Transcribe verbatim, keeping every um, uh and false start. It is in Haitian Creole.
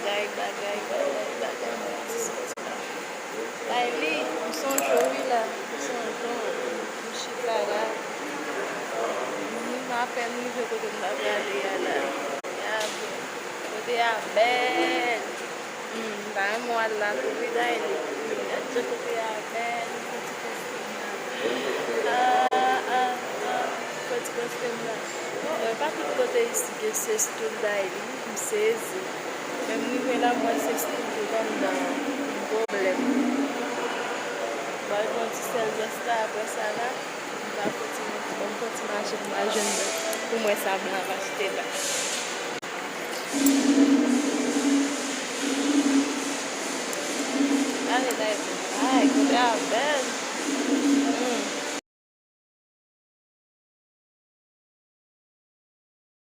Bagay, bagay, bagay, bagay, mwen ti soti la. Dayli, m sonje w wi la, m sonje w. M chita la. M apèn rive kote m ta prale a la. Gade, kote a bèl. Hmm, m ta renmen w al la tou wi, Dayli. Gad jan kote a bèl, m santi kò m la. Ah, ah, ah, m santi kò m la. Bon, e pa tout kote isi gen sestoul Dayli, m sezi. Men m rive la, m wè sestoul te anndan, m pwoblèm. M pral pran ti sèl zòs la, apre sa la, m va fè ti, m fè ti mache pou m al jwenn, pou m wè sa blan ap achte la. Gade, gade, ay, kote a bèl.